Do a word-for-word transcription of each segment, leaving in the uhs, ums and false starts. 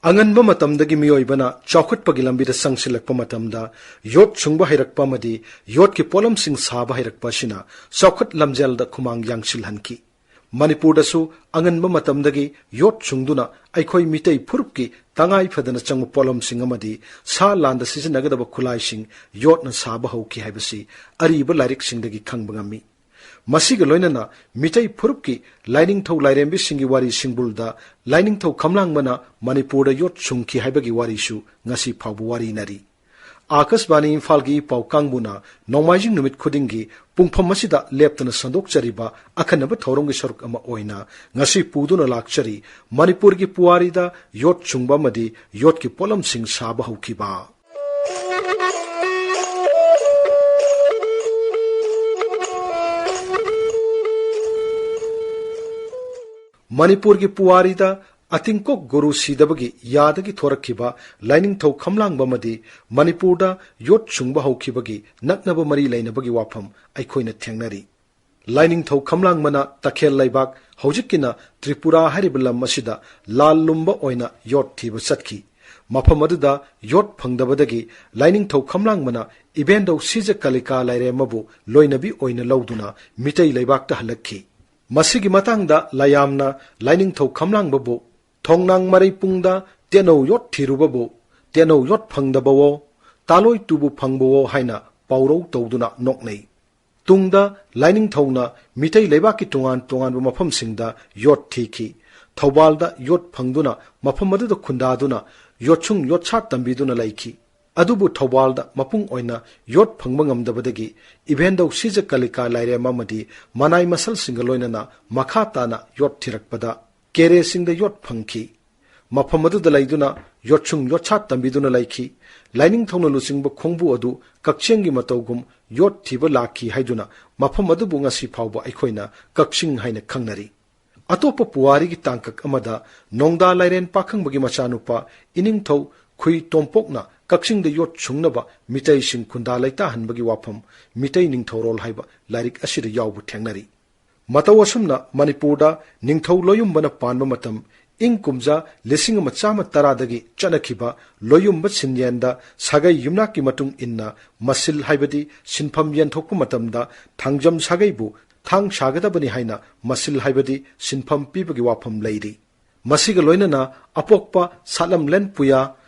ꯑꯉꯟꯕ ꯃꯇꯝꯗꯒꯤ ꯃꯤꯑꯣꯏꯕꯅ ꯆꯥꯎꯈꯠꯄꯒꯤ ꯂꯝꯕꯤꯗ ꯆꯪꯁꯤꯜꯂꯛꯄ ꯃꯇꯝꯗ, ꯌꯣꯠ ꯁꯨꯡꯕ ꯍꯩꯔꯛꯄ ꯑꯃꯗꯤ ꯌꯣꯠꯀꯤ ꯄꯣꯠꯂꯝꯁꯤꯡ ꯁꯥꯕ ꯍꯩꯔꯛꯄ ꯑꯁꯤꯅ ꯆꯥꯎꯈꯠ ꯂꯝꯖꯦꯜꯗ ꯈꯨꯃꯥꯡ ꯌꯥꯡꯁꯤꯜꯍꯟꯈꯤ꯫ ꯃꯅꯤꯄꯨꯔꯗꯁꯨ ꯑꯉꯟꯕ ꯃꯇꯝꯗꯒꯤ ꯌꯣꯠ ꯁꯨꯡꯗꯨꯅ ꯑꯩꯈꯣꯏ ꯃꯤꯇꯩ ꯐꯨꯔꯨꯞꯀꯤ ꯇꯉꯥꯏ ꯐꯗꯅ ꯆꯪꯕ ꯄꯣꯠꯂꯝꯁꯤꯡ ꯑꯃꯗꯤ ꯁꯥ ꯂꯥꯟꯗ ꯁꯤꯖꯤꯟꯅꯒꯗꯕ ꯈꯨꯠꯂꯥꯏꯁꯤꯡ ꯌꯣꯠꯅ ꯁꯥꯕ ꯍꯧꯈꯤ ꯍꯥꯏꯕꯁꯤ ꯑꯔꯤꯕ ꯂꯥꯏꯔꯤꯛꯁꯤꯡꯗꯒꯤ ꯈꯪꯕ ꯉꯝꯃꯤ꯫ ꯃꯁꯤꯒ ꯂꯣꯏꯅꯅ ꯃꯤꯇꯩ ꯐꯨꯔꯨꯞꯀꯤ ꯂꯥꯏꯅꯤꯡꯊꯧ ꯂꯥꯏꯔꯦꯝꯕꯤꯁꯤꯡꯒꯤ ꯋꯥꯔꯤ ꯁꯤꯡꯕꯨꯜꯗ ꯂꯥꯏꯅꯤꯡꯊꯧ ꯈꯝꯂꯥꯡꯕꯅ ꯃꯅꯤꯄꯨꯔꯗ ꯌꯣꯠ ꯁꯨꯡꯈꯤ ꯍꯥꯏꯕꯒꯤ ꯋꯥꯔꯤꯁꯨ ꯉꯁꯤ ꯐꯥꯎꯕ ꯋꯥꯔꯤꯅꯔꯤ꯫ ꯑꯥꯀꯥꯁꯕꯥꯅꯤ ꯏꯝꯐꯥꯜꯒꯤ ꯄꯥꯎ ꯀꯥꯡꯕꯨꯅ ꯅꯣꯡꯃꯥꯏꯖꯤꯡ ꯅꯨꯃꯤꯠ ꯈꯨꯗꯤꯡꯒꯤ ꯄꯨꯡꯐꯝ ꯑꯁꯤꯗ ꯂꯦꯞꯇꯅ ꯁꯟꯗꯣꯛꯆꯔꯤꯕ ꯑꯈꯟꯅꯕ ꯊꯧꯔꯝꯒꯤ ꯁꯔꯨꯛ ꯑꯃ ꯑꯣꯏꯅ ꯉꯁꯤ ꯄꯨꯗꯨꯅ ꯂꯥꯛꯆꯔꯤ ꯃꯅꯤꯄꯨꯔꯒꯤ ꯄꯨꯋꯥꯔꯤꯗ ꯌꯣꯠ ꯁꯨꯡꯕ ꯑꯃꯗꯤ ꯌꯣꯠꯀꯤ ꯄꯣꯠꯂꯝꯁꯤꯡ ꯁꯥꯕ ꯍꯧꯈꯤꯕ꯫ ꯃꯅꯤꯄꯨꯔꯒꯤ ꯄꯨꯋꯥꯔꯤꯗ ꯑꯇꯤꯡꯀꯣꯛ ꯒꯨꯔꯨ ꯁꯤꯗꯕꯒꯤ ꯌꯥꯗꯒꯤ ꯊꯣꯔꯛꯈꯤꯕ ꯂꯥꯏꯅꯤꯡꯊꯧ ꯈꯝꯂꯥꯡꯕ ꯑꯃꯗꯤ ꯃꯅꯤꯄꯨꯔꯗ ꯌꯣꯠ ꯁꯨꯡꯕ ꯍꯧꯈꯤꯕꯒꯤ ꯅꯛꯅꯕ ꯃꯔꯤ ꯂꯩꯅꯕꯒꯤ ꯋꯥꯐꯝ ꯑꯩꯈꯣꯏꯅ ꯊꯦꯡꯅꯔꯤ꯫ ꯂꯥꯏꯅꯤꯡꯊꯧ ꯈꯝꯂꯥꯡꯕꯅ ꯇꯈꯦꯜ ꯂꯩꯕꯥꯛ, ꯍꯧꯖꯤꯛꯀꯤꯅ ꯇ꯭ꯔꯤꯄꯨꯔꯥ ꯍꯥꯏꯔꯤꯕ ꯂꯝ ꯑꯁꯤꯗ ꯂꯥꯜ ꯂꯨꯝꯕ ꯑꯣꯏꯅ ꯌꯣꯠ ꯊꯤꯕ ꯆꯠꯈꯤ꯫ ꯃꯐꯝ ꯑꯗꯨꯗ ꯌꯣꯠ ꯐꯪꯗꯕꯗꯒꯤ ꯂꯥꯏꯅꯤꯡꯊꯧ ꯈꯝꯂꯥꯡꯕꯅ ꯏꯕꯦꯟꯗꯧ ꯁꯤꯖ ꯀꯂꯤꯀꯥ ꯂꯥꯏꯔꯦꯝꯃꯕꯨ ꯂꯣꯏꯅꯕꯤ ꯑꯣꯏꯅ ꯂꯧꯗꯨꯅ ꯃꯤꯇꯩ ꯂꯩꯕꯥꯛꯇ ꯍꯜꯂꯛꯈꯤ꯫ ꯃꯁꯤꯒꯤ ꯃꯇꯥꯡꯗ ꯂꯌꯥꯝꯅ ꯂꯥꯏꯅꯤꯡꯊꯧ ꯈꯝꯂꯥꯡꯕꯕꯨ "ꯊꯣꯡꯅꯥꯡ ꯃꯔꯩꯄꯨꯡꯗ ꯇꯦꯅꯧ ꯌꯣꯠ ꯊꯤꯔꯨꯕꯕꯨ ꯇꯦꯅꯧ ꯌꯣꯠ ꯐꯪꯗꯕꯋꯣ, ꯇꯥꯂꯣꯏ ꯇꯨꯕꯨ ꯐꯪꯕꯋꯣ" ꯍꯥꯏꯅ ꯄꯥꯎꯔꯧ ꯇꯧꯗꯨꯅ ꯅꯣꯛꯅꯩ꯫ ꯇꯨꯡꯗ ꯂꯥꯏꯅꯤꯡꯊꯧꯅ ꯃꯤꯇꯩ ꯂꯩꯕꯥꯛꯀꯤ ꯇꯣꯉꯥꯟ ꯇꯣꯉꯥꯟꯕ ꯃꯐꯝꯁꯤꯡꯗ ꯌꯣꯠ ꯊꯤꯈꯤ꯫ ꯊꯧꯕꯥꯜꯗ ꯌꯣꯠ ꯐꯪꯗꯨꯅ ꯃꯐꯝ ꯑꯗꯨꯗ ꯈꯨꯟꯗꯥꯗꯨꯅ ꯌꯣꯠꯁꯨꯡ ꯌꯣꯠꯁꯥ ꯇꯝꯕꯤꯗꯨꯅ ꯂꯩꯈꯤ꯫ ꯑꯗꯨꯕꯨ ꯊꯧꯕꯥꯜꯗ ꯃꯄꯨꯡ ꯑꯣꯏꯅ ꯌꯣꯠ ꯐꯪꯕ ꯉꯝꯗꯕꯗꯒꯤ ꯏꯕꯦꯟꯗꯧ ꯁꯤꯖ ꯀꯂꯤꯀꯥ ꯂꯥꯏꯔꯦꯝ ꯑꯃꯗꯤ ꯃꯅꯥꯏ ꯃꯁꯜꯁꯤꯡꯒ ꯂꯣꯏꯅꯅ ꯃꯈꯥ ꯇꯥꯅ ꯌꯣꯠ ꯊꯤꯔꯛꯄꯗ ꯀꯦꯔꯦꯁꯤꯡꯗ ꯌꯣꯠ ꯐꯪꯈꯤ꯫ ꯃꯐꯝ ꯑꯗꯨꯗ ꯂꯩꯗꯨꯅ ꯌꯣꯠꯁꯨꯡ ꯌꯣꯠꯁꯥ ꯇꯝꯕꯤꯗꯨꯅ ꯂꯩꯈꯤ꯫ ꯂꯥꯏꯅꯤꯡꯊꯧꯅ ꯂꯨꯆꯤꯡꯕ ꯈꯣꯡꯕꯨ ꯑꯗꯨ ꯀꯛꯆꯦꯡꯒꯤ ꯃꯇꯧꯒꯨꯝ ꯌꯣꯠ ꯊꯤꯕ ꯂꯥꯛꯈꯤ ꯍꯥꯏꯗꯨꯅ ꯃꯐꯝ ꯑꯗꯨꯕꯨ ꯉꯁꯤ ꯐꯥꯎꯕ ꯑꯩꯈꯣꯏꯅ ꯀꯛꯆꯤꯡ ꯍꯥꯏꯅ ꯈꯪꯅꯔꯤ꯫ ꯑꯇꯣꯞꯄ ꯄꯨꯋꯥꯔꯤꯒꯤ ꯇꯥꯡꯀꯛ ꯑꯃꯗ ꯅꯣꯡꯗꯥ ꯂꯥꯏꯔꯦꯟ ꯄꯥꯈꯪꯕꯒꯤ ꯃꯆꯥꯅꯨꯄꯥ ꯏꯅꯤꯡꯊꯧ ꯈꯨꯏ ꯇꯣꯝꯄꯣꯛꯅ ꯀꯛꯆꯤꯡꯗ ꯌꯣꯠ ꯁꯨꯡꯅꯕ ꯃꯤꯇꯩꯁꯤꯡ ꯈꯨꯟꯗꯥ ꯂꯩꯇꯥꯍꯟꯕꯒꯤ ꯋꯥꯐꯝ ꯃꯤꯇꯩ ꯅꯤꯡꯊꯧꯔꯣꯜ ꯍꯥꯏꯕ ꯂꯥꯏꯔꯤꯛ ꯑꯁꯤꯗ ꯌꯥꯎꯕ ꯊꯦꯡꯅꯔꯤ꯫ ꯃꯇꯧ ꯑꯁꯨꯝꯅ ꯃꯅꯤꯄꯨꯔꯗ ꯅꯤꯡꯊꯧ ꯂꯣꯌꯨꯝꯕꯅ ꯄꯥꯟꯕ ꯃꯇꯝ ꯏꯪ ꯀꯨꯝꯖꯥ ꯂꯤꯁꯤꯡ ꯑꯃ ꯆꯥꯝꯃ ꯇꯔꯥꯗꯒꯤ ꯆꯠꯅꯈꯤꯕ ꯂꯣꯌꯨꯝꯕ ꯁꯤꯟꯌꯦꯟꯗ ꯁꯥꯒꯩ ꯌꯨꯝꯅꯥꯛꯀꯤ ꯃꯇꯨꯡ ꯏꯟꯅ ꯃꯁꯤꯜ ꯍꯥꯏꯕꯗꯤ ꯁꯤꯟꯐꯝ ꯌꯦꯟꯊꯣꯛꯄ ꯃꯇꯝꯗ ꯊꯥꯡꯖꯝ ꯁꯥꯒꯩꯕꯨ ꯊꯥꯡ ꯁꯥꯒꯗꯕꯅꯤ ꯍꯥꯏꯅ ꯃꯁꯤꯜ ꯍꯥꯏꯕꯗꯤ ꯁꯤꯟꯐꯝ ꯄꯤꯕꯒꯤ ꯋꯥꯐꯝ ꯂꯩꯔꯤ꯫ ꯃꯁꯤꯒ ꯂꯣꯏꯅꯅ ꯑꯄꯣꯛꯄ ꯁꯥꯠꯂꯝꯂꯦꯟ ꯄꯨꯌꯥ,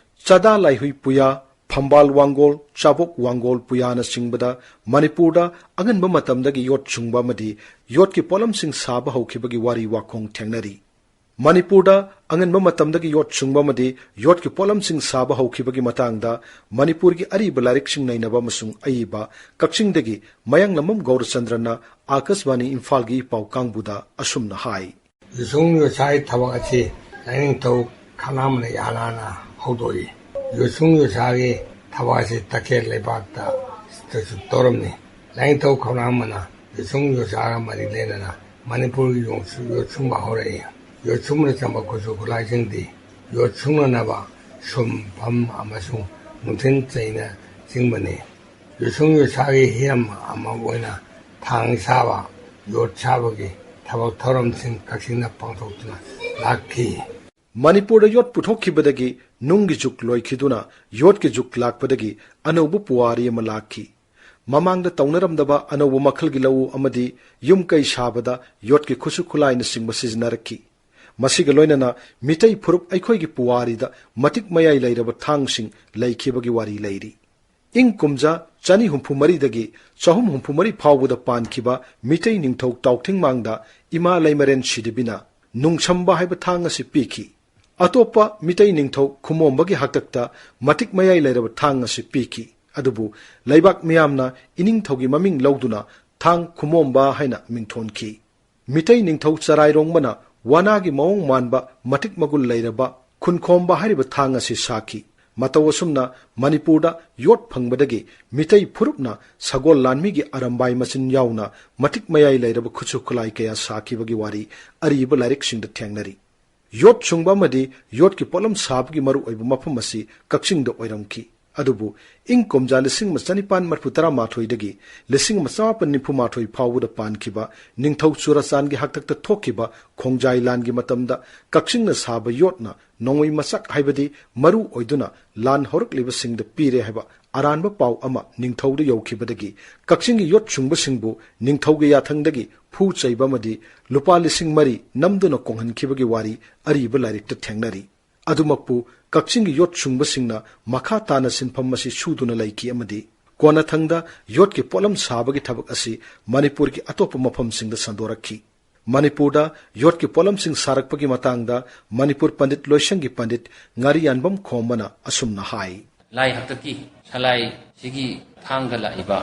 ꯆꯥꯗꯥ ꯂꯥꯏꯍꯨꯏ ꯄꯨꯌꯥ, ꯐꯝꯕꯥꯜ ꯋꯥꯡꯒꯣꯜ, ꯆꯥꯕꯣꯛ ꯋꯥꯡꯒꯣꯜ ꯄꯨꯌꯥꯅꯆꯤꯡꯕꯗ ꯃꯅꯤꯄꯨꯔꯗ ꯑꯉꯟꯕ ꯃꯇꯝꯗꯒꯤ ꯌꯣꯠ ꯁꯨꯡꯕ ꯑꯃꯗꯤ ꯌꯣꯠꯀꯤ ꯄꯣꯠꯂꯝꯁꯤꯡ ꯁꯥꯕ ꯍꯧꯈꯤꯕꯒꯤ ꯋꯥꯔꯤ ꯋꯥꯈꯣꯡ ꯊꯦꯡꯅꯔꯤ꯫ ꯃꯅꯤꯄꯨꯔꯗ ꯑꯉꯟꯕ ꯃꯇꯝꯗꯒꯤ ꯌꯣꯠ ꯁꯨꯡꯕ ꯑꯃꯗꯤ ꯌꯣꯠꯀꯤ ꯄꯣꯠꯂꯝꯁꯤꯡ ꯁꯥꯕ ꯍꯧꯈꯤꯕꯒꯤ ꯃꯇꯥꯡꯗ ꯃꯅꯤꯄꯨꯔꯒꯤ ꯑꯔꯤꯕ ꯂꯥꯏꯔꯤꯛꯁꯤꯡ ꯅꯩꯅꯕ ꯑꯃꯁꯨꯡ ꯑꯏꯕ ꯀꯛꯆꯤꯡꯗꯒꯤ ꯃꯌꯥꯡꯂꯝꯕꯝ ꯒꯧꯔꯆꯟꯗ꯭ꯔꯅ ꯑꯥꯀꯥꯁꯕꯥꯅꯤ ꯏꯝꯐꯥꯜꯒꯤ ꯄꯥꯎ ꯀꯥꯡꯕꯨꯗ ꯑꯁꯨꯝꯅ ꯍꯥꯏ꯫ ꯌꯣꯠꯁꯨꯡ ꯌꯣꯠꯁꯥꯒꯤ ꯊꯕꯛ ꯑꯁꯤ ꯂꯥꯏꯅꯤꯡꯊꯧ ꯈꯅꯥꯃꯅ ꯌꯥꯅꯥꯅ ꯍꯧꯗꯣꯛꯏ꯫ ꯌꯣꯠꯁꯨꯡ ꯌꯣꯠꯁꯥꯒꯤ ꯊꯕꯛ ꯑꯁꯤ ꯇꯈꯦꯜ ꯂꯩꯕꯥꯛꯇ ꯇꯁꯨ ꯇꯧꯔꯝꯃꯤ꯫ ꯂꯥꯏꯅꯤꯡꯊꯧ ꯈꯅꯥꯃꯅ ꯌꯣꯠꯁꯨꯡ ꯌꯣꯠꯁꯥꯒ ꯃꯔꯤ ꯂꯩꯅꯅ ꯃꯅꯤꯄꯨꯔꯒꯤ ꯌꯣꯠꯁꯨ-, ꯌꯣꯠꯁꯨꯡꯕ ꯍꯧꯔꯛꯏ꯫ ꯌꯣꯠꯁꯨꯡꯕꯗ ꯆꯪꯕ ꯈꯨꯠꯁꯨ ꯈꯨꯠꯂꯥꯏꯁꯤꯡꯗꯤ ꯌꯣꯠ ꯁꯨꯡꯅꯅꯕ ꯁꯨꯝꯐꯝ ꯑꯃꯁꯨꯡ ꯅꯨꯡꯊꯤꯟ ꯆꯩꯅꯆꯤꯡꯕꯅꯤ꯫ ꯌꯣꯠꯁꯨꯡ ꯌꯣꯠꯁꯥꯒꯤ ꯍꯤꯔꯝ ꯑꯃ ꯑꯣꯏꯅ ꯊꯥꯡ ꯁꯥꯕ, ꯌꯣꯠ ꯁꯥꯕꯒꯤ ꯊꯕꯛ ꯊꯧꯔꯝꯁꯤꯡ ꯀꯛꯆꯤꯡꯗ ꯄꯥꯡꯊꯣꯛꯇꯨꯅ ꯂꯥꯛꯈꯤ꯫ ꯃꯅꯤꯄꯨꯔꯗ ꯌꯣꯠ ꯄꯨꯊꯣꯛꯈꯤꯕꯗꯒꯤ ꯅꯨꯡꯒꯤ ꯖꯨꯒ ꯂꯣꯏꯈꯤꯗꯨꯅ ꯌꯣꯠꯀꯤ ꯖꯨꯒ ꯂꯥꯛꯄꯗꯒꯤ ꯑꯅꯧꯕ ꯄꯨꯋꯥꯔꯤ ꯑꯃ ꯂꯥꯛꯈꯤ꯫ ꯃꯃꯥꯡꯗ ꯇꯧꯅꯔꯝꯗꯕ ꯑꯅꯧꯕ ꯃꯈꯜꯒꯤ ꯂꯧꯎ ꯑꯃꯗꯤ ꯌꯨꯝ ꯀꯩ ꯁꯥꯕꯗ ꯌꯣꯠꯀꯤ ꯈꯨꯠꯁꯨ ꯈꯨꯠꯂꯥꯏꯅꯆꯤꯡꯕ ꯁꯤꯖꯤꯟꯅꯔꯛꯈꯤ꯫ ꯃꯁꯤꯒ ꯂꯣꯏꯅꯅ ꯃꯤꯇꯩ ꯐꯨꯔꯨꯞ ꯑꯩꯈꯣꯏꯒꯤ ꯄꯨꯋꯥꯔꯤꯗ ꯃꯇꯤꯛ ꯃꯌꯥꯏ ꯂꯩꯔꯕ ꯊꯥꯡꯁꯤꯡ ꯂꯩꯈꯤꯕꯒꯤ ꯋꯥꯔꯤ ꯂꯩꯔꯤ꯫ ꯏꯪ ꯀꯨꯝꯖꯥ ꯆꯅꯤ ꯍꯨꯝꯐꯨ ꯃꯔꯤꯗꯒꯤ ꯆꯍꯨꯝ ꯍꯨꯝꯐꯨ ꯃꯔꯤ ꯐꯥꯎꯕꯗ ꯄꯥꯟꯈꯤꯕ ꯃꯤꯇꯩ ꯅꯤꯡꯊꯧ ꯇꯥꯎꯊꯤꯡꯃꯥꯡꯗ ꯏꯃꯥ ꯂꯩꯃꯔꯦꯟ ꯁꯤꯗꯕꯤꯅ ꯅꯨꯡꯁꯝꯕ ꯍꯥꯏꯕ ꯊꯥꯡ ꯑꯁꯤ ꯄꯤꯈꯤ꯫ ꯑꯇꯣꯞꯄ ꯃꯤꯇꯩ ꯅꯤꯡꯊꯧ ꯈꯨꯃꯣꯝꯕꯒꯤ ꯍꯥꯛꯇꯛꯇ ꯃꯇꯤꯛ ꯃꯌꯥꯏ ꯂꯩꯔꯕ ꯊꯥꯡ ꯑꯁꯤ ꯄꯤꯈꯤ꯫ ꯑꯗꯨꯕꯨ ꯂꯩꯕꯥꯛ ꯃꯤꯌꯥꯝꯅ ꯏꯅꯤꯡꯊꯧꯒꯤ ꯃꯃꯤꯡ ꯂꯧꯗꯨꯅ ꯊꯥꯡ ꯈꯨꯃꯣꯝꯕ ꯍꯥꯏꯅ ꯃꯤꯡꯊꯣꯟꯈꯤ꯫ ꯃꯤꯇꯩ ꯅꯤꯡꯊꯧ ꯆꯔꯥꯏꯔꯣꯡꯕꯅ ꯋꯥꯅꯥꯒꯤ ꯃꯑꯣꯡ ꯃꯥꯟꯕ ꯃꯇꯤꯛ ꯃꯒꯨꯟ ꯂꯩꯔꯕ ꯈꯨꯟꯈꯣꯝꯕ ꯍꯥꯏꯔꯤꯕ ꯊꯥꯡ ꯑꯁꯤ ꯁꯥꯈꯤ꯫ ꯃꯇꯧ ꯑꯁꯨꯝꯅ ꯃꯅꯤꯄꯨꯔꯗ ꯌꯣꯠ ꯐꯪꯕꯗꯒꯤ ꯃꯤꯇꯩ ꯐꯨꯔꯨꯞꯅ ꯁꯒꯣꯜ ꯂꯥꯟꯃꯤꯒꯤ ꯑꯔꯝꯕꯥꯏ ꯃꯆꯤꯟ ꯌꯥꯎꯅ ꯃꯇꯤꯛ ꯃꯌꯥꯏ ꯂꯩꯔꯕ ꯈꯨꯠꯁꯨ ꯈꯨꯠꯂꯥꯏ ꯀꯌꯥ ꯁꯥꯈꯤꯕꯒꯤ ꯋꯥꯔꯤ ꯑꯔꯤꯕ ꯂꯥꯏꯔꯤꯛꯁꯤꯡꯗ ꯊꯦꯡꯅꯔꯤ꯫ ꯌꯣꯠ ꯁꯨꯡꯕ ꯑꯃꯗꯤ ꯌꯣꯠꯀꯤ ꯄꯣꯠꯂꯝ ꯁꯥꯕꯒꯤ ꯃꯔꯨꯑꯣꯏꯕ ꯃꯐꯝ ꯑꯁꯤ ꯀꯛꯆꯤꯡꯗ ꯑꯣꯏꯔꯝꯈꯤ꯫ ꯑꯗꯨꯕꯨ ꯏꯪ ꯀꯨꯝꯖꯥ ꯂꯤꯁꯤꯡ ꯑꯃ ꯆꯅꯤꯄꯥꯟ ꯃꯔꯤꯐꯨ ꯇꯔꯥꯃꯥꯊꯣꯏꯗꯒꯤ ꯂꯤꯁꯤꯡ ꯑꯃ ꯆꯃꯥꯄꯟ ꯅꯤꯐꯨ ꯃꯥꯊꯣꯏ ꯐꯥꯎꯕꯗ ꯄꯥꯟꯈꯤꯕ ꯅꯤꯡꯊꯧ ꯆꯨꯔꯥꯆꯥꯟꯒꯤ ꯍꯥꯛꯇꯛꯇ ꯊꯣꯛꯈꯤꯕ ꯈꯣꯡꯖꯥꯏ ꯂꯥꯟꯒꯤ ꯃꯇꯝꯗ ꯀꯛꯆꯤꯡꯅ ꯁꯥꯕ ꯌꯣꯠꯅ ꯅꯣꯡꯃꯩ ꯃꯆꯥꯛ ꯍꯥꯏꯕꯗꯤ ꯃꯔꯨ ꯑꯣꯏꯗꯨꯅ ꯂꯥꯟ ꯍꯧꯔꯛꯂꯤꯕꯁꯤꯡꯗ ꯄꯤꯔꯦ ꯍꯥꯏꯕ ꯑꯔꯥꯟꯕ ꯄꯥꯎ ꯑꯃ ꯅꯤꯡꯊꯧꯗ ꯌꯧꯈꯤꯕꯗꯒꯤ ꯀꯛꯆꯤꯡꯒꯤ ꯌꯣꯠ ꯁꯨꯡꯕꯁꯤꯡꯕꯨ ꯅꯤꯡꯊꯧꯒꯤ ꯌꯥꯊꯪꯗꯒꯤ ꯐꯨ ꯆꯩꯕ ꯑꯃꯗꯤ ꯂꯨꯄꯥ ꯂꯤꯁꯤꯡ ꯃꯔꯤ ꯅꯝꯗꯨꯅ ꯀꯣꯡꯍꯟꯈꯤꯕꯒꯤ ꯋꯥꯔꯤ ꯑꯔꯤꯕ ꯂꯥꯏꯔꯤꯛꯇ ꯊꯦꯡꯅꯔꯤ꯫ ꯑꯗꯨꯃꯛꯄꯨ ꯀꯛꯆꯤꯡꯒꯤ ꯌꯣꯠ ꯁꯨꯡꯕꯁꯤꯡꯅ ꯃꯈꯥ ꯇꯥꯅ ꯁꯤꯟꯐꯝ ꯑꯁꯤ ꯁꯨꯗꯨꯅ ꯂꯩꯈꯤ ꯑꯃꯗꯤ ꯀꯣꯟꯅꯊꯪꯗ ꯌꯣꯠꯀꯤ ꯄꯣꯠꯂꯝ ꯁꯥꯕꯒꯤ ꯊꯕꯛ ꯑꯁꯤ ꯃꯅꯤꯄꯨꯔꯒꯤ ꯑꯇꯣꯞꯄ ꯃꯐꯝꯁꯤꯡꯗ ꯁꯟꯗꯣꯔꯛꯈꯤ꯫ ꯃꯅꯤꯄꯨꯔꯗ ꯌꯣꯠꯀꯤ ꯄꯣꯠꯂꯝꯁꯤꯡ ꯁꯥꯔꯛꯄꯒꯤ ꯃꯇꯥꯡꯗ ꯃꯅꯤꯄꯨꯔ ꯄꯟꯗꯤꯠ ꯂꯣꯏꯁꯪꯒꯤ ꯄꯟꯗꯤꯠ ꯉꯥꯔꯤꯌꯥꯟꯕꯝ ꯈꯣꯝꯕꯅ ꯑꯁꯨꯝꯅ ꯍꯥꯏ꯫ ꯂꯥꯏ ꯍꯥꯛꯇꯛꯀꯤ ꯁꯂꯥꯏꯁꯤꯒꯤ ꯊꯥꯡꯗ ꯂꯥꯛꯏꯕ,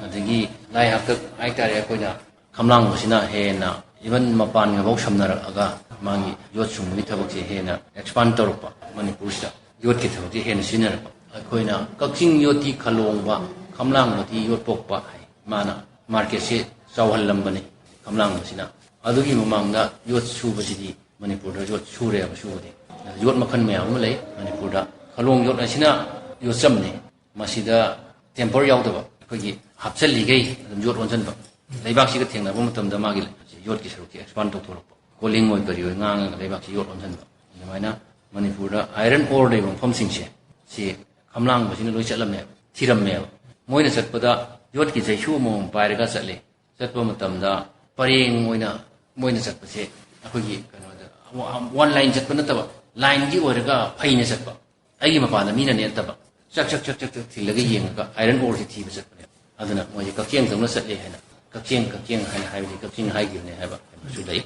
ꯑꯗꯒꯤ ꯂꯥꯏ ꯍꯥꯛꯇꯛ ꯍꯥꯏꯇꯥꯔꯦ, ꯑꯩꯈꯣꯏꯅ ꯈꯝꯂꯥꯡꯕꯁꯤꯅ ꯍꯦꯟꯅ even ꯃꯄꯥꯟꯒꯐꯥꯎ ꯁꯝꯅꯔꯛꯑꯒ ꯃꯥꯒꯤ ꯌꯣꯠ ꯁꯨꯡꯕꯒꯤ ꯊꯕꯛꯁꯦ ꯍꯦꯟꯅ expand ꯇꯧꯔꯛꯄ, ꯃꯅꯤꯄꯨꯔꯁꯤꯗ ꯌꯣꯠꯀꯤ ꯊꯕꯛꯁꯦ ꯍꯦꯟꯅ ꯁꯤꯖꯤꯟꯅꯔꯛꯄ꯫ ꯑꯩꯈꯣꯏꯅ ꯀꯛꯆꯤꯡ ꯌꯣꯠꯇꯤ ꯈꯂꯣꯡꯕ, ꯈꯝꯂꯥꯡꯕꯗꯤ ꯌꯣꯠ ꯄꯣꯛꯄ ꯍꯥꯏ꯫ ꯃꯥꯅ marketꯁꯦ ꯆꯥꯎꯍꯜꯂꯝꯕꯅꯤ ꯈꯝꯂꯥꯡꯕꯁꯤꯅ꯫ ꯑꯗꯨꯒꯤ ꯃꯃꯥꯡꯗ ꯌꯣꯠ ꯁꯨꯕꯁꯤꯗꯤ ꯃꯅꯤꯄꯨꯔꯗ ꯌꯣꯠ ꯁꯨꯔꯦꯕ ꯁꯨꯕꯗꯤ꯫ ꯌꯣꯠ ꯃꯈꯜ ꯃꯌꯥꯝ ꯑꯃ ꯂꯩ ꯃꯅꯤꯄꯨꯔꯗ꯫ ꯈꯂꯣꯡ ꯌꯣꯠ ꯑꯁꯤꯅ ꯌꯣꯠꯆꯝꯅꯤ꯫ ꯃꯁꯤꯗ temper ꯌꯥꯎꯗꯕ, ꯑꯩꯈꯣꯏꯒꯤ ꯍꯥꯞꯆꯜꯂꯤꯈꯩ ꯑꯗꯨꯝ ꯌꯣꯠ ꯑꯣꯟꯁꯤꯟꯕ꯫ ꯂꯩꯕꯥꯛꯁꯤꯒ ꯊꯦꯡꯅꯕ ꯃꯇꯝꯗ ꯃꯥꯒꯤ ꯌꯣꯠꯀꯤ ꯁꯔꯨꯛꯁꯤ expand ꯇꯧꯊꯣꯔꯛꯄ꯫ ꯀꯣꯂꯤꯡ ꯑꯣꯏ ꯀꯔꯤ ꯑꯣꯏ ꯉꯥꯡꯉꯒ ꯂꯩꯕꯥꯛꯁꯤ ꯌꯣꯠ ꯑꯣꯟꯁꯤꯟꯕ꯫ ꯑꯗꯨꯃꯥꯏꯅ ꯃꯅꯤꯄꯨꯔꯗ iron ore ꯂꯩꯕ ꯃꯐꯝꯁꯤꯡꯁꯦ ꯁꯤ ꯈꯝꯂꯥꯡꯕꯁꯤꯅ ꯂꯣꯏ ꯆꯠꯂꯝꯃꯦꯕ, ꯊꯤꯔꯝꯃꯦꯕ꯫ ꯃꯣꯏꯅ ꯆꯠꯄꯗ ꯌꯣꯠꯀꯤ ꯆꯩꯁꯨ ꯑꯃꯃꯝ ꯄꯥꯏꯔꯒ ꯆꯠꯂꯦ꯫ ꯆꯠꯄ ꯃꯇꯝꯗ ꯄꯔꯦꯡ ꯑꯣꯏꯅ ꯃꯣꯏꯅ ꯆꯠꯄꯁꯦ ꯑꯩꯈꯣꯏꯒꯤ ꯀꯩꯅꯣꯗ one line ꯆꯠꯄ ꯅꯠꯇꯕ, lineꯒꯤ ꯑꯣꯏꯔꯒ ꯐꯩꯅ ꯆꯠꯄ꯫ ꯑꯩꯒꯤ ꯃꯄꯥꯟꯗ ꯃꯤꯅ ꯅꯦꯠꯇꯕ, ꯆꯛ ꯆꯛ ꯆꯛ ꯆꯛ ꯆꯛ ꯊꯤꯜꯂꯒ ꯌꯦꯡꯉꯒ iron oreꯁꯤ ꯊꯤꯕ ꯆꯠꯄꯅꯦ꯫ ꯑꯗꯨꯅ ꯃꯣꯏꯁꯦ ꯀꯛꯆꯦꯡꯗꯧꯅ ꯆꯠꯂꯦ ꯍꯥꯏꯅ ꯀꯛꯆꯦꯡ ꯀꯛꯆꯦꯡ ꯍꯥꯏꯅ ꯍꯥꯏꯕꯗꯤ ꯀꯛꯆꯤꯡ ꯍꯥꯏꯈꯤꯕꯅꯦ ꯍꯥꯏꯕ ꯑꯃꯁꯨ ꯂꯩ꯫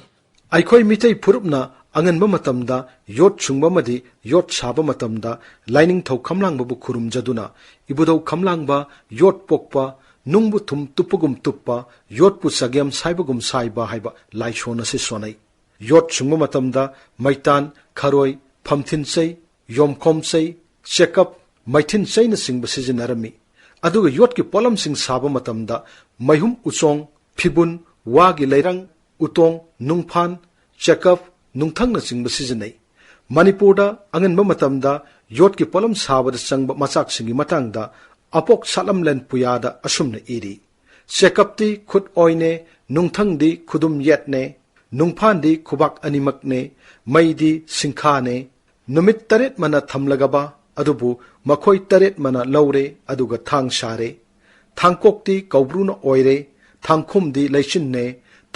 ꯑꯩꯈꯣꯏ ꯃꯤꯇꯩ ꯐꯨꯔꯨꯞꯅ ꯑꯉꯟꯕ ꯃꯇꯝꯗ ꯌꯣꯠ ꯁꯨꯡꯕ ꯑꯃꯗꯤ ꯌꯣꯠ ꯁꯥꯕ ꯃꯇꯝꯗ ꯂꯥꯏꯅꯤꯡꯊꯧ ꯈꯝꯂꯥꯡꯕꯕꯨ ꯈꯨꯔꯨꯝꯖꯗꯨꯅ ꯏꯕꯨꯙꯧ ꯈꯝꯂꯥꯡꯕ ꯌꯣꯠ ꯄꯣꯛꯄ, ꯅꯨꯡꯕꯨ ꯊꯨꯝ ꯇꯨꯞꯄꯒꯨꯝ ꯇꯨꯞꯄ, ꯌꯣꯠꯄꯨ ꯆꯒꯦꯝ ꯁꯥꯏꯕꯒꯨꯝ ꯁꯥꯏꯕ ꯍꯥꯏꯕ ꯂꯥꯏꯁꯣꯟ ꯑꯁꯤ ꯁꯣꯟꯅꯩ꯫ ꯌꯣꯠ ꯁꯨꯡꯕ ꯃꯇꯝꯗ ꯃꯩꯇꯥꯟ, ꯈꯔꯣꯏ, ꯐꯝꯊꯤꯟ ꯆꯩ, ꯌꯣꯝꯈꯣꯝ ꯆꯩ, ꯆꯦꯀꯞ, ꯃꯩꯊꯤꯟ ꯆꯩꯅꯆꯤꯡꯕ ꯁꯤꯖꯤꯟꯅꯔꯝꯃꯤ꯫ ꯑꯗꯨꯒ ꯌꯣꯠꯀꯤ ꯄꯣꯠꯂꯝꯁꯤꯡ ꯁꯥꯕ ꯃꯇꯝꯗ ꯃꯩꯍꯨꯝ ꯎꯆꯣꯡ, ꯐꯤꯕꯨꯟ, ꯋꯥꯒꯤ ꯂꯩꯔꯪ, ꯎꯇꯣꯡ, ꯅꯨꯡꯐꯥꯟ, ꯆꯦꯀꯞ, ꯅꯨꯡꯊꯪꯅꯆꯤꯡꯕ ꯁꯤꯖꯤꯟꯅꯩ꯫ ꯃꯅꯤꯄꯨꯔꯗ ꯑꯉꯟꯕ ꯃꯇꯝꯗ ꯌꯣꯠꯀꯤ ꯄꯣꯠꯂꯝ ꯁꯥꯕꯗ ꯆꯪꯕ ꯃꯆꯥꯛꯁꯤꯡꯒꯤ ꯃꯇꯥꯡꯗ ꯑꯄꯣꯛ ꯁꯥꯠꯂꯝꯂꯦꯟ ꯄꯨꯌꯥꯗ ꯑꯁꯨꯝꯅ ꯏꯔꯤ: ꯆꯦꯀꯞꯇꯤ ꯈꯨꯠ ꯑꯣꯏꯅꯦ, ꯅꯨꯡꯊꯪꯗꯤ ꯈꯨꯗꯨꯝ ꯌꯦꯠꯅꯦ, ꯅꯨꯡꯐꯥꯟꯗꯤ ꯈꯨꯕꯥꯛ ꯑꯅꯤꯃꯛꯅꯦ, ꯃꯩꯗꯤ ꯁꯤꯡꯈꯥꯅꯦ꯫ ꯅꯨꯃꯤꯠ ꯇꯔꯦꯠ ꯃꯅ ꯊꯝꯂꯒꯕ, ꯑꯗꯨꯕꯨ ꯃꯈꯣꯏ ꯇꯔꯦꯠ ꯃꯅ ꯂꯧꯔꯦ, ꯑꯗꯨꯒ ꯊꯥꯡ ꯁꯥꯔꯦ꯫ ꯊꯥꯡꯀꯣꯛꯇꯤ ꯀꯧꯕ꯭ꯔꯨꯅ ꯑꯣꯏꯔꯦ, ꯊꯥꯡꯈꯨꯝꯗꯤ ꯂꯩꯆꯤꯟꯅꯦ,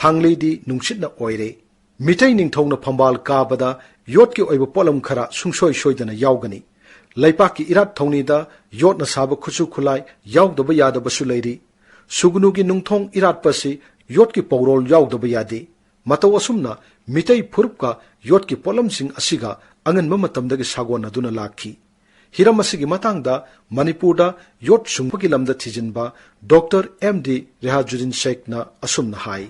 ꯊꯥꯡꯂꯩꯗꯤ ꯅꯨꯡꯁꯤꯠꯅ ꯑꯣꯏꯔꯦ꯫ ꯃꯤꯇꯩ ꯅꯤꯡꯊꯧꯅ ꯐꯝꯕꯥꯜ ꯀꯥꯕꯗ ꯌꯣꯠꯀꯤ ꯑꯣꯏꯕ ꯄꯣꯠꯂꯝ ꯈꯔ ꯁꯨꯡꯁꯣꯏ ꯁꯣꯏꯗꯅ ꯌꯥꯎꯒꯅꯤ꯫ ꯂꯩꯄꯥꯛꯀꯤ ꯏꯔꯥꯠ ꯊꯧꯅꯤꯗ ꯌꯣꯠꯅ ꯁꯥꯕ ꯈꯨꯠꯁꯨ ꯈꯨꯠꯂꯥꯏ ꯌꯥꯎꯗꯕ ꯌꯥꯗꯕꯁꯨ ꯂꯩꯔꯤ꯫ ꯁꯨꯒꯅꯨꯒꯤ ꯅꯨꯡꯊꯣꯡ ꯏꯔꯥꯠꯄꯁꯤ ꯌꯣꯠꯀꯤ ꯄꯧꯔꯣꯜ ꯌꯥꯎꯗꯕ ꯌꯥꯗꯦ꯫ ꯃꯇꯧ ꯑꯁꯨꯝꯅ ꯃꯤꯇꯩ ꯐꯨꯔꯨꯞꯀ ꯌꯣꯠꯀꯤ ꯄꯣꯠꯂꯝꯁꯤꯡ ꯑꯁꯤꯒ ꯑꯉꯟꯕ ꯃꯇꯝꯗꯒꯤ ꯁꯥꯒꯣꯟꯅꯗꯨꯅ ꯂꯥꯛꯈꯤ꯫ ꯍꯤꯔꯝ ꯑꯁꯤꯒꯤ ꯃꯇꯥꯡꯗ ꯃꯅꯤꯄꯨꯔꯗ ꯌꯣꯠ ꯁꯨꯡꯕꯒꯤ ꯂꯝꯗ ꯊꯤꯖꯤꯟꯕ ꯗꯣꯛꯇꯔ ꯑꯦꯝ ꯗꯤ ꯔꯦꯍꯥꯖꯨꯗꯤꯟ ꯁꯦꯈꯅ ꯑꯁꯨꯝꯅ ꯍꯥꯏ꯫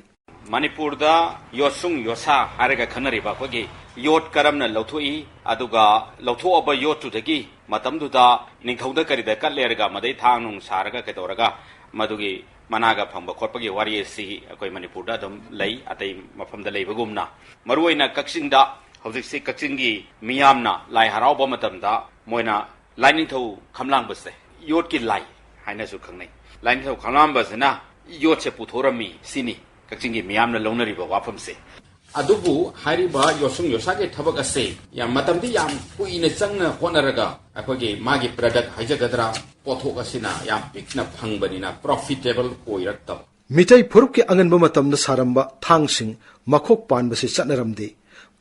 ꯃꯅꯤꯄꯨꯔꯗ ꯌꯣꯠꯁꯨꯡ ꯌꯣꯠꯁꯥ ꯍꯥꯏꯔꯒ ꯈꯪꯅꯔꯤꯕ ꯑꯩꯈꯣꯏꯒꯤ ꯌꯣꯠ ꯀꯔꯝꯅ ꯂꯧꯊꯣꯛꯏ, ꯑꯗꯨꯒ ꯂꯧꯊꯣꯛꯑꯕ ꯌꯣꯠꯇꯨꯗꯒꯤ ꯃꯇꯝꯗꯨꯗ ꯅꯤꯡꯊꯧꯗ ꯀꯔꯤꯗ ꯀꯠꯂꯦꯔꯒ ꯃꯗꯩ ꯊꯥꯡ ꯅꯨꯡ ꯁꯥꯔꯒ ꯀꯩꯗꯧꯔꯒ ꯃꯗꯨꯒꯤ ꯃꯅꯥꯒ ꯐꯪꯕ ꯈꯣꯠꯄꯒꯤ ꯋꯥꯔꯤ ꯑꯁꯤ ꯑꯩꯈꯣꯏ ꯃꯅꯤꯄꯨꯔꯗ ꯑꯗꯨꯝ ꯂꯩ, ꯑꯇꯩ ꯃꯐꯝꯗ ꯂꯩꯕꯒꯨꯝꯅ꯫ ꯃꯔꯨꯑꯣꯏꯅ ꯀꯛꯆꯤꯡꯗ ꯍꯧꯖꯤꯛꯁꯤ ꯀꯛꯆꯤꯡꯒꯤ ꯃꯤꯌꯥꯝꯅ ꯂꯥꯏ ꯍꯔꯥꯎꯕ ꯃꯇꯝꯗ ꯃꯣꯏꯅ ꯂꯥꯏꯅꯤꯡꯊꯧ ꯈꯝꯂꯥꯡꯕꯁꯦ ꯌꯣꯠꯀꯤ ꯂꯥꯏ ꯍꯥꯏꯅꯁꯨ ꯈꯪꯅꯩ꯫ ꯂꯥꯏꯅꯤꯡꯊꯧ ꯈꯝꯂꯥꯡꯕꯁꯤꯅ ꯌꯣꯠꯁꯦ ꯄꯨꯊꯣꯔꯝꯃꯤ ꯁꯤꯅꯤ ꯀꯛꯆꯤꯡꯒꯤ ꯃꯤꯌꯥꯝꯅ ꯂꯧꯅꯔꯤꯕ ꯋꯥꯐꯝꯁꯦ꯫ ꯑꯗꯨꯕꯨ ꯍꯥꯏꯔꯤꯕ ꯌꯣꯠꯁꯨꯡ ꯌꯣꯠꯁꯥꯒꯤ ꯊꯕꯛ ꯑꯁꯦ ꯌꯥꯝ ꯃꯇꯝꯗꯤ ꯌꯥꯝ ꯀꯨꯏꯅ ꯆꯪꯅ ꯍꯣꯠꯅꯔꯒ ꯑꯩꯈꯣꯏꯒꯤ ꯃꯥꯒꯤ product ꯍꯥꯏꯖꯒꯗ꯭ꯔꯥ, ꯄꯣꯠꯊꯣꯛ ꯑꯁꯤꯅ ꯌꯥꯝ ꯄꯤꯛꯅ ꯐꯪꯕꯅꯤꯅ profitable ꯑꯣꯏꯔꯛꯇꯕ꯫ ꯃꯤꯇꯩ ꯐꯨꯔꯨꯞꯀꯤ ꯑꯉꯟꯕ ꯃꯇꯝꯗ ꯁꯥꯔꯝꯕ ꯊꯥꯡꯁꯤꯡ ꯃꯈꯣꯛ ꯄꯥꯟꯕꯁꯤ ꯆꯠꯅꯔꯝꯗꯦ꯫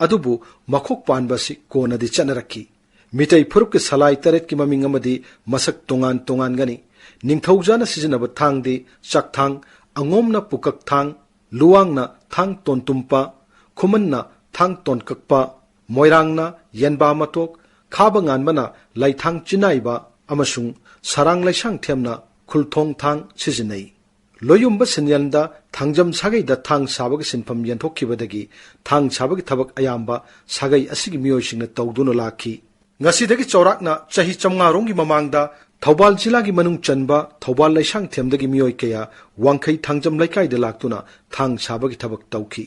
ꯑꯗꯨꯕꯨ ꯃꯈꯣꯛ ꯄꯥꯟꯕꯁꯤ ꯀꯣꯟꯅꯗꯤ ꯆꯠꯅꯔꯛꯈꯤ꯫ ꯃꯤꯇꯩ ꯐꯨꯔꯨꯞꯀꯤ ꯁꯂꯥꯏ ꯇꯔꯦꯠꯀꯤ ꯃꯃꯤꯡ ꯑꯃꯗꯤ ꯃꯁꯛ ꯇꯣꯉꯥꯟ ꯇꯣꯉꯥꯟꯒꯅꯤ꯫ ꯅꯤꯡꯊꯧꯖꯥꯅ ꯁꯤꯖꯤꯟꯅꯕ ꯊꯥꯡꯗꯤ ꯆꯥꯛꯊꯥꯡ, ꯑꯉꯣꯝꯅ ꯄꯨꯀꯛ ꯊꯥꯡ, ꯂꯨꯋꯥꯡꯅ ꯊꯥꯡ ꯇꯣꯟꯇꯨꯝꯄ, ꯈꯨꯃꯟꯅ ꯊꯥꯡ ꯇꯣꯟꯀꯛꯄ, ꯃꯣꯏꯔꯥꯡꯅ ꯌꯦꯟꯕꯥ ꯃꯇꯣꯛ, ꯈꯥꯕ ꯉꯥꯟꯕꯅ ꯂꯩꯊꯥꯡ ꯆꯤꯅꯥꯏꯕ ꯑꯃꯁꯨꯡ ꯁꯔꯥꯡ ꯂꯩꯁꯥꯡꯊꯦꯝꯅ ꯈꯨꯜꯊꯣꯡ ꯊꯥꯡ ꯁꯤꯖꯤꯟꯅꯩ꯫ ꯂꯣꯌꯨꯝꯕ ꯁꯤꯟꯌꯟꯗ ꯊꯥꯡꯖꯝ ꯁꯥꯒꯩꯗ ꯊꯥꯡ ꯁꯥꯕꯒꯤ ꯁꯤꯟꯐꯝ ꯌꯦꯟꯊꯣꯛꯈꯤꯕꯗꯒꯤ ꯊꯥꯡ ꯁꯥꯕꯒꯤ ꯊꯕꯛ ꯑꯌꯥꯝꯕ ꯁꯥꯒꯩ ꯑꯁꯤꯒꯤ ꯃꯤꯑꯣꯏꯁꯤꯡꯅ ꯇꯧꯗꯨꯅ ꯂꯥꯛꯈꯤ꯫ ꯉꯁꯤꯗꯒꯤ ꯆꯥꯎꯔꯥꯛꯅ ꯆꯍꯤ ꯆꯥꯝꯃꯉꯥ ꯔꯣꯝꯒꯤ ꯃꯃꯥꯡꯗ ꯊꯧꯕꯥꯜ ꯖꯤꯂꯥꯒꯤ ꯃꯅꯨꯡ ꯆꯟꯕ ꯊꯧꯕꯥꯜ ꯂꯩꯁꯥꯡꯊꯦꯝꯗꯒꯤ ꯃꯤꯑꯣꯏ ꯀꯌꯥ ꯋꯥꯡꯈꯩ ꯊꯥꯡꯖꯝ ꯂꯩꯀꯥꯏꯗ ꯂꯥꯛꯇꯨꯅ ꯊꯥꯡ ꯁꯥꯕꯒꯤ ꯊꯕꯛ ꯇꯧꯈꯤ꯫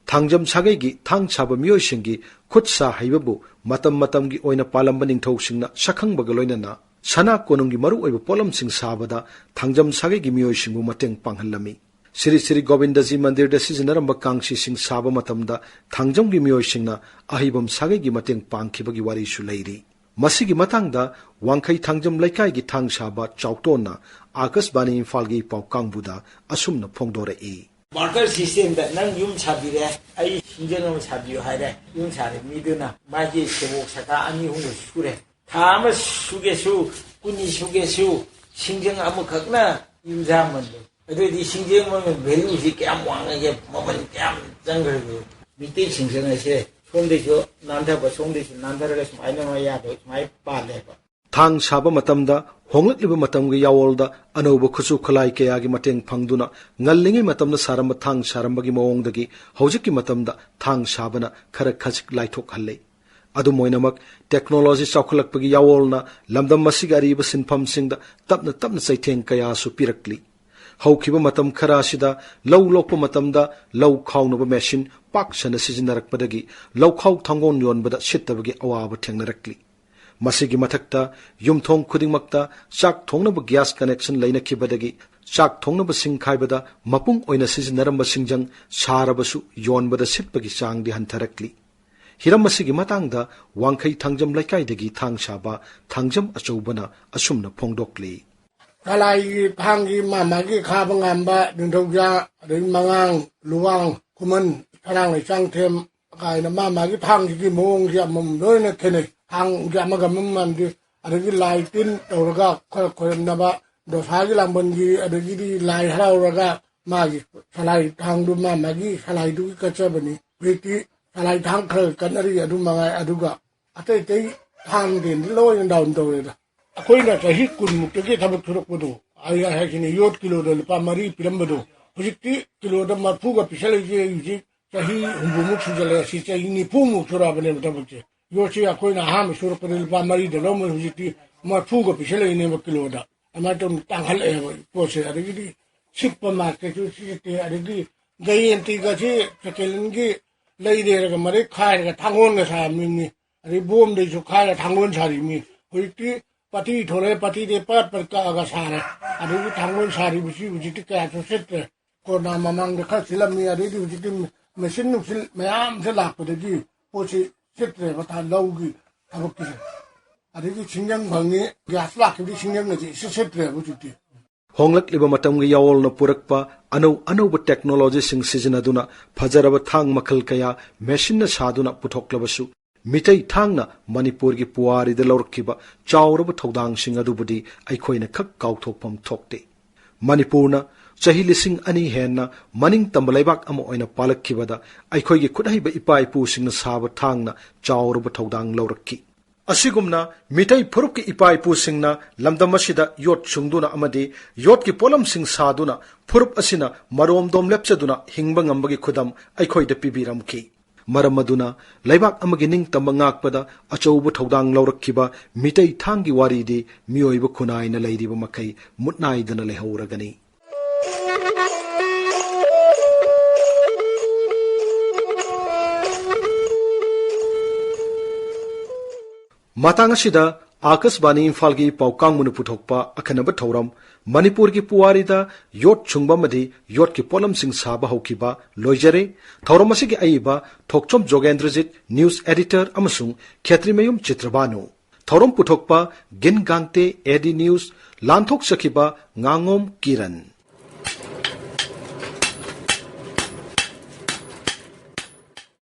ꯊꯥꯡꯖꯝ ꯁꯥꯒꯩꯒꯤ ꯊꯥꯡ ꯁꯥꯕ ꯃꯤꯑꯣꯏꯁꯤꯡꯒꯤ ꯈꯨꯠ ꯁꯥ ꯍꯩꯕꯕꯨ ꯃꯇꯝ ꯃꯇꯝꯒꯤ ꯑꯣꯏꯅ ꯄꯥꯜꯂꯝꯕ ꯅꯤꯡꯊꯧꯁꯤꯡꯅ ꯁꯛꯈꯪꯕꯒ ꯂꯣꯏꯅꯅ ꯁꯅꯥ ꯀꯣꯅꯨꯡꯒꯤ ꯃꯔꯨꯑꯣꯏꯕ ꯄꯣꯠꯂꯝꯁꯤꯡ ꯁꯥꯕꯗ ꯊꯥꯡꯖꯝ ꯁꯥꯒꯩꯒꯤ ꯃꯤꯑꯣꯏꯁꯤꯡꯕꯨ ꯃꯇꯦꯡ ꯄꯥꯡꯍꯜꯂꯝꯃꯤ꯫ ꯁ꯭ꯔꯤ ꯁ꯭ꯔꯤ ꯒꯣꯕꯤꯟꯗꯖꯤ ꯃꯟꯗꯤꯔꯗ ꯁꯤꯖꯤꯟꯅꯔꯝꯕ ꯀꯥꯡꯁꯤꯁꯤꯡ ꯁꯥꯕ ꯃꯇꯝꯗ ꯊꯥꯡꯖꯝꯒꯤ ꯃꯤꯑꯣꯏꯁꯤꯡꯅ ꯑꯍꯩꯕꯝ ꯁꯥꯒꯩꯒꯤ ꯃꯇꯦꯡ ꯄꯥꯡꯈꯤꯕꯒꯤ ꯋꯥꯔꯤꯁꯨ ꯂꯩꯔꯤ꯫ ꯃꯁꯤꯒꯤ ꯃꯇꯥꯡꯗ ꯋꯥꯡꯈꯩ ꯊꯥꯡꯖꯝ ꯂꯩꯀꯥꯏꯒꯤ ꯊꯥꯡ ꯁꯥꯕ ꯆꯥꯎꯇꯣꯟꯅ ꯑꯥꯀꯥꯁꯕꯥꯅꯤ ꯏꯝꯐꯥꯜꯒꯤ ꯄꯥꯎ ꯀꯥꯡꯕꯨꯗ ꯑꯁꯨꯝꯅ ꯐꯣꯡꯗꯣꯔꯛꯏ꯫ Barter systemꯗ ꯅꯪ ꯌꯨꯝ ꯁꯥꯕꯤꯔꯦ, ꯑꯩ ꯁꯤꯡꯖꯪ ꯑꯃ ꯁꯥꯕꯤꯌꯨ ꯍꯥꯏꯔꯦ, ꯌꯨꯝ ꯁꯥꯔꯦ, ꯃꯤꯗꯨꯅ ꯃꯥꯒꯤ ꯁꯦꯕꯣꯛ ꯁꯀꯥ ꯑꯅꯤ ꯑꯍꯨꯝꯒ ꯁꯨꯔꯦ, ꯊꯥ ꯑꯃ ꯁꯨꯒꯦꯁꯨ, ꯀꯨꯟꯅꯤ ꯁꯨꯒꯦꯁꯨ, ꯁꯤꯡꯖꯪ ꯑꯃꯈꯛꯅ ꯌꯨꯝꯖꯥꯃꯟꯗꯣ꯫ ꯑꯗꯨꯑꯣꯏꯗꯤ ꯁꯤꯡꯖꯪ ꯑꯃꯒꯤ valueꯁꯤ ꯀꯌꯥꯝ ꯋꯥꯡꯉꯒꯦ, ꯃꯃꯜ ꯀꯌꯥꯝ ꯆꯪꯈ꯭ꯔꯒꯦ? ꯃꯩꯇꯩ ꯁꯤꯡꯖꯪ ꯍꯥꯏꯁꯦ ꯁꯣꯝꯗꯩꯁꯨ ꯅꯥꯟꯊꯕ, ꯁꯣꯝꯗꯩꯁꯨ ꯅꯥꯟꯊꯔꯒ ꯁꯨꯃꯥꯏꯅ ꯃꯌꯥꯗꯣ ꯁꯨꯃꯥꯏꯅ ꯄꯥꯜꯂꯦꯕ꯫ ꯊꯥꯡ ꯁꯥꯕ ꯃꯇꯝꯗ ꯍꯣꯡꯂꯛꯂꯤꯕ ꯃꯇꯝꯒꯤ ꯌꯥꯑꯣꯜꯗ ꯑꯅꯧꯕ ꯈꯨꯠꯁꯨ ꯈꯨꯠꯂꯥꯏ ꯀꯌꯥꯒꯤ ꯃꯇꯦꯡ ꯐꯪꯗꯨꯅ ꯉꯜꯂꯤꯉꯩ ꯃꯇꯝꯗ ꯁꯥꯔꯝꯕ ꯊꯥꯡ ꯁꯥꯔꯝꯕꯒꯤ ꯃꯑꯣꯡꯗꯒꯤ ꯍꯧꯖꯤꯛꯀꯤ ꯃꯇꯝꯗ ꯊꯥꯡ ꯁꯥꯕꯅ ꯈꯔ ꯈꯖꯤꯛ ꯂꯥꯏꯊꯣꯛꯍꯜꯂꯦ꯫ ꯑꯗꯨꯝ ꯑꯣꯏꯅꯃꯛ, technology ꯆꯥꯎꯈꯠꯂꯛꯄꯒꯤ ꯌꯥꯑꯣꯜꯅ ꯂꯝꯗꯝ ꯑꯁꯤꯒꯤ ꯑꯔꯤꯕ ꯁꯤꯟꯐꯝꯁꯤꯡꯗ ꯇꯞꯅ ꯇꯞꯅ ꯆꯩꯊꯦꯡ ꯀꯌꯥꯁꯨ ꯄꯤꯔꯛꯂꯤ꯫ ꯍꯧꯈꯤꯕ ꯃꯇꯝ ꯈꯔ ꯑꯁꯤꯗ ꯂꯧ ꯂꯣꯛꯄ ꯃꯇꯝꯗ ꯂꯧ ꯈꯥꯎꯅꯕ machine ꯄꯥꯛ ꯁꯟꯅ ꯁꯤꯖꯤꯟꯅꯔꯛꯄꯗꯒꯤ ꯂꯧꯈꯥꯎ ꯊꯥꯡꯒꯣꯟ ꯌꯣꯟꯕꯗ ꯁꯤꯠꯇꯕꯒꯤ ꯑꯋꯥꯕ ꯊꯦꯡꯅꯔꯛꯂꯤ꯫ ꯃꯁꯤꯒꯤ ꯃꯊꯛꯇ ꯌꯨꯝꯊꯣꯡ ꯈꯨꯗꯤꯡꯃꯛꯇ ꯆꯥꯛ ꯊꯣꯡꯅꯕ gas connection ꯂꯩꯅꯈꯤꯕꯗꯒꯤ ꯆꯥꯛ ꯊꯣꯡꯅꯕ ꯁꯤꯡ ꯈꯥꯏꯕꯗ ꯃꯄꯨꯡ ꯑꯣꯏꯅ ꯁꯤꯖꯤꯟꯅꯔꯝꯕ ꯁꯤꯡꯖꯪ ꯁꯥꯔꯕꯁꯨ ꯌꯣꯟꯕꯗ ꯁꯤꯠꯄꯒꯤ ꯆꯥꯡꯗꯤ ꯍꯟꯊꯔꯛꯂꯤ꯫ ꯍꯤꯔꯝ ꯑꯁꯤꯒꯤ ꯃꯇꯥꯡꯗ ꯋꯥꯡꯈꯩ ꯊꯥꯡꯖꯝ ꯂꯩꯀꯥꯏꯗꯒꯤ ꯊꯥꯡ ꯁꯥꯕ ꯊꯥꯡꯖꯝ ꯑꯆꯧꯕꯅ ꯑꯁꯨꯝꯅ ꯐꯣꯡꯗꯣꯛꯂꯤ꯫ ꯁꯂꯥꯏꯒꯤ ꯊꯥꯡꯒꯤ ꯃꯥ ꯃꯥꯒꯤ ꯈꯥꯕ ꯉꯝꯕ ꯅꯤꯡꯊꯧꯖꯥ, ꯑꯗꯒꯤ ꯃꯉꯥꯡ, ꯂꯨꯋꯥꯡ, ꯈꯨꯃꯟ, ꯁꯂꯥꯡ ꯂꯩꯁꯥꯡꯊꯦꯝ ꯀꯥꯏꯅ ꯃꯥ ꯃꯥꯒꯤ ꯊꯥꯡꯁꯤꯒꯤ ꯃꯑꯣꯡꯁꯦ ꯑꯃꯃꯝ ꯂꯣꯏꯅ ꯈꯦꯠꯅꯩ꯫ ꯊꯥꯡꯁꯦ ꯑꯃꯒ ꯑꯃꯒ ꯃꯥꯟꯗꯦ꯫ ꯑꯗꯒꯤ ꯂꯥꯏ ꯇꯤꯟ ꯇꯧꯔꯒ ꯈꯔ ꯈꯣꯏꯔꯝꯅꯕ, ꯗꯣꯁꯥꯒꯤ ꯂꯥꯡꯕꯟꯒꯤ, ꯑꯗꯒꯤꯗꯤ ꯂꯥꯏ ꯍꯔꯥꯎꯔꯒ ꯃꯥꯒꯤ ꯁꯂꯥꯏ ꯊꯥꯡꯗꯨ ꯃꯥ ꯃꯥꯒꯤ ꯁꯂꯥꯏꯗꯨꯒꯤ ꯀꯠꯆꯕꯅꯤ꯫ ꯍꯧꯖꯤꯛꯇꯤ ꯁꯂꯥꯏ ꯊꯥꯡ ꯈꯔ ꯀꯠꯅꯔꯤ, ꯑꯗꯨ ꯃꯉꯥꯏ꯫ ꯑꯗꯨꯒ ꯑꯇꯩ ꯑꯇꯩ ꯊꯥꯡꯗꯤ ꯂꯣꯏꯅ down ꯇꯧꯔꯦꯗ꯫ ꯑꯩꯈꯣꯏꯅ ꯆꯍꯤ ꯀꯨꯟꯃꯨꯛꯇꯒꯤ ꯊꯕꯛ ꯁꯨꯔꯛꯄꯗꯣ, ꯑꯩ ꯍꯥꯏꯁꯤꯅꯤ, ꯌꯣꯠ ꯀꯤꯂꯣꯗ ꯂꯨꯄꯥ ꯃꯔꯤ ꯄꯤꯔꯝꯕꯗꯣ, ꯍꯧꯖꯤꯛꯇꯤ ꯀꯤꯂꯣꯗ ꯃꯔꯐꯨꯒ ꯄꯤꯁꯜꯂꯛꯏꯁꯦ꯫ ꯍꯧꯖꯤꯛ ꯆꯍꯤ ꯍꯨꯝꯐꯨꯃꯨꯛ ꯁꯨꯖꯜꯂꯛꯑꯦ, ꯁꯤ ꯆꯍꯤ ꯅꯤꯐꯨꯃꯨꯛ ꯁꯨꯔꯛꯑꯕꯅꯦꯕ ꯊꯕꯛꯁꯦ꯫ ꯌꯣꯠꯁꯤ ꯑꯩꯈꯣꯏꯅ ꯑꯍꯥꯟꯕ ꯁꯨꯔꯛꯄꯗ ꯂꯨꯄꯥ ꯃꯔꯤꯗ ꯂꯧꯔꯝꯕꯗꯣ, ꯍꯧꯖꯤꯛꯇꯤ ꯃꯔꯐꯨꯒ ꯄꯤꯁꯜꯂꯛꯏꯅꯦꯕ ꯀꯤꯂꯣꯗ꯫ ꯑꯗꯨꯃꯥꯏꯅ ꯇꯧꯗꯅ ꯇꯥꯡꯈꯠꯂꯛꯑꯦꯕ ꯄꯣꯠꯁꯦ꯫ ꯑꯗꯒꯤꯗꯤ ꯁꯤꯠꯄ marketꯁꯨ ꯁꯤꯠꯇꯦ, ꯑꯗꯒꯤ ꯖꯌꯦꯟꯇꯤꯒꯁꯤ ꯁꯦꯀꯦꯟ ꯍꯦꯟꯒꯤ ꯂꯩꯔꯦꯔꯒ ꯃꯔꯩ ꯈꯥꯏꯔꯒ ꯊꯥꯡꯒꯣꯟꯒ ꯁꯥꯔꯝꯃꯤꯅꯤ꯫ ꯑꯗꯩ ꯕꯣꯝꯗꯩꯁꯨ ꯈꯥꯏꯔ ꯊꯥꯡꯒꯣꯟ ꯁꯥꯔꯤꯃꯤ꯫ ꯍꯧꯖꯤꯛꯇꯤ ꯄꯥꯇꯤ ꯊꯣꯛꯂꯛꯑꯦ, ꯄꯥꯇꯤꯗꯤ ꯄꯠ ꯄꯠ ꯀꯛꯑꯒ ꯁꯥꯔꯦ꯫ ꯑꯗꯩꯗꯤ ꯊꯥꯡꯒꯣꯟ ꯁꯥꯔꯤꯕꯁꯤ ꯍꯧꯖꯤꯛꯇꯤ ꯀꯌꯥꯁꯨ ꯁꯤꯠꯇ꯭ꯔꯦ꯫ ꯀꯣꯔꯣꯅꯥ ꯃꯃꯥꯡꯗ ꯈꯔ ꯁꯤꯠꯂꯝꯃꯤ, ꯑꯗꯩꯗꯤ ꯍꯧꯖꯤꯛꯇꯤ ꯃꯦꯆꯤꯟ ꯅꯨꯡꯆꯤꯟ ꯃꯌꯥꯝꯁꯦ ꯂꯥꯛꯄꯗꯒꯤ ꯄꯣꯠꯁꯤ ꯁꯤꯠꯇ꯭ꯔꯦꯕ, ꯊꯥ ꯂꯧꯒꯤ ꯊꯕꯛꯀꯤꯁꯦ꯫ ꯑꯗꯩꯗꯤ ꯁꯤꯡꯖꯪ ꯐꯪꯉꯤ, ꯒ꯭ꯌꯥꯁ ꯂꯥꯛꯈꯤꯕꯗꯤ ꯁꯤꯡꯖꯪꯒꯁꯦ ꯏꯁꯤꯠ ꯁꯤꯠꯇ꯭ꯔꯦꯕ ꯍꯧꯖꯤꯛꯇꯤ꯫ ꯍꯣꯡꯂꯛꯂꯤꯕ ꯃꯇꯝꯒꯤ ꯌꯥꯑꯣꯜꯅ ꯄꯨꯔꯛꯄ ꯑꯅꯧ ꯑꯅꯧꯕ ꯇꯦꯛꯅꯣꯂꯣꯖꯤꯁꯤꯡ ꯁꯤꯖꯤꯟꯅꯗꯨꯅ ꯐꯖꯔꯕ ꯊꯥꯡ ꯃꯈꯜ ꯀꯌꯥ ꯃꯦꯁꯤꯟꯅ ꯁꯥꯗꯨꯅ ꯄꯨꯊꯣꯛꯂꯕꯁꯨ, ꯃꯤꯇꯩ ꯊꯥꯡꯅ ꯃꯅꯤꯄꯨꯔꯒꯤ ꯄꯨꯋꯥꯔꯤꯗ ꯂꯧꯔꯛꯈꯤꯕ ꯆꯥꯎꯔꯕ ꯊꯧꯗꯥꯡꯁꯤꯡ ꯑꯗꯨꯕꯨꯗꯤ ꯑꯩꯈꯣꯏꯅ ꯈꯛ ꯀꯥꯎꯊꯣꯛꯐꯝ ꯊꯣꯛꯇꯦ꯫ ꯃꯅꯤꯄꯨꯔꯅ ꯆꯍꯤ ꯂꯤꯁꯤꯡ ꯑꯅꯤ ꯍꯦꯟꯅ ꯃꯅꯤꯡ ꯇꯝꯕ ꯂꯩꯕꯥꯛ ꯑꯃ ꯑꯣꯏꯅ ꯄꯥꯜꯂꯛꯈꯤꯕꯗ, ꯑꯩꯈꯣꯏꯒꯤ ꯈꯨꯠꯍꯩꯕ ꯏꯄꯥ ꯏꯄꯨꯁꯤꯡꯅ ꯁꯥꯕ ꯊꯥꯡꯅ ꯆꯥꯎꯔꯕ ꯊꯧꯗꯥꯡ ꯂꯧꯔꯛꯈꯤ꯫ ꯑꯁꯤꯒꯨꯝꯅ ꯃꯤꯇꯩ ꯐꯨꯔꯨꯞꯀꯤ ꯏꯄꯥ ꯏꯄꯨꯁꯤꯡꯅ ꯂꯝꯗꯝ ꯑꯁꯤꯗ ꯌꯣꯠ ꯁꯨꯡꯗꯨꯅ ꯑꯃꯗꯤ ꯌꯣꯠꯀꯤ ꯄꯣꯠꯂꯝꯁꯤꯡ ꯁꯥꯗꯨꯅ ꯐꯨꯔꯨꯞ ꯑꯁꯤꯅ ꯃꯔꯣꯝꯗꯣꯝ ꯂꯦꯞꯆꯗꯨꯅ ꯍꯤꯡꯕ ꯉꯝꯕꯒꯤ ꯈꯨꯗꯝ ꯑꯩꯈꯣꯏꯗ ꯄꯤꯕꯤꯔꯝꯈꯤ꯫ ꯃꯔꯝ ꯑꯗꯨꯅ ꯂꯩꯕꯥꯛ ꯑꯃꯒꯤ ꯅꯤꯡꯇꯝꯕ ꯉꯥꯛꯄꯗ ꯑꯆꯧꯕ ꯊꯧꯗꯥꯡ ꯂꯧꯔꯛꯈꯤꯕ ꯃꯤꯇꯩ ꯊꯥꯡꯒꯤ ꯋꯥꯔꯤꯗꯤ ꯃꯤꯑꯣꯏꯕ ꯈꯨꯟꯅꯥꯏꯅ ꯂꯩꯔꯤꯕ ꯃꯈꯩ ꯃꯨꯠꯅꯥꯏꯗꯅ ꯂꯩꯍꯧꯔꯒꯅꯤ꯫ ꯃꯇꯥꯡ ꯑꯁꯤꯗ ꯑꯥꯀꯥꯁꯕꯥꯅꯤ ꯏꯝꯐꯥꯜꯒꯤ ꯄꯥꯎ ꯀꯥꯡꯕꯨꯅ ꯄꯨꯊꯣꯛꯄ ꯑꯈꯟꯅꯕ ꯊꯧꯔꯝ ꯃꯅꯤꯄꯨꯔꯒꯤ ꯄꯨꯋꯥꯔꯤꯗ ꯌꯣꯠ ꯁꯨꯡꯕ ꯑꯃꯗꯤ ꯌꯣꯠꯀꯤ ꯄꯣꯠꯂꯝꯁꯤꯡ ꯁꯥꯕ ꯍꯧꯈꯤꯕ ꯂꯣꯏꯖꯔꯦ꯫ ꯊꯧꯔꯝ ꯑꯁꯤꯒꯤ ꯑꯏꯕ ꯊꯣꯛꯆꯣꯝ ꯖꯣꯒꯦꯟꯗ꯭ꯔꯖꯤꯠ, ꯅ꯭ꯌꯨꯁ ꯑꯦꯗꯤꯇꯔ, ꯑꯃꯁꯨꯡ ꯈꯦꯇ꯭ꯔꯤꯃꯌꯨꯝ ꯆꯤꯇ꯭ꯔꯕꯥꯅꯨ꯫ ꯊꯧꯔꯝ ꯄꯨꯊꯣꯛꯄ ꯒꯤꯟ ꯒꯥꯡꯇꯦ, ꯑꯦ ꯗꯤ ꯅ꯭ꯌꯨꯁ꯫ ꯂꯥꯟꯊꯣꯛꯆꯈꯤꯕ ꯉꯥꯉꯣꯝ ꯀꯤꯔꯟ꯫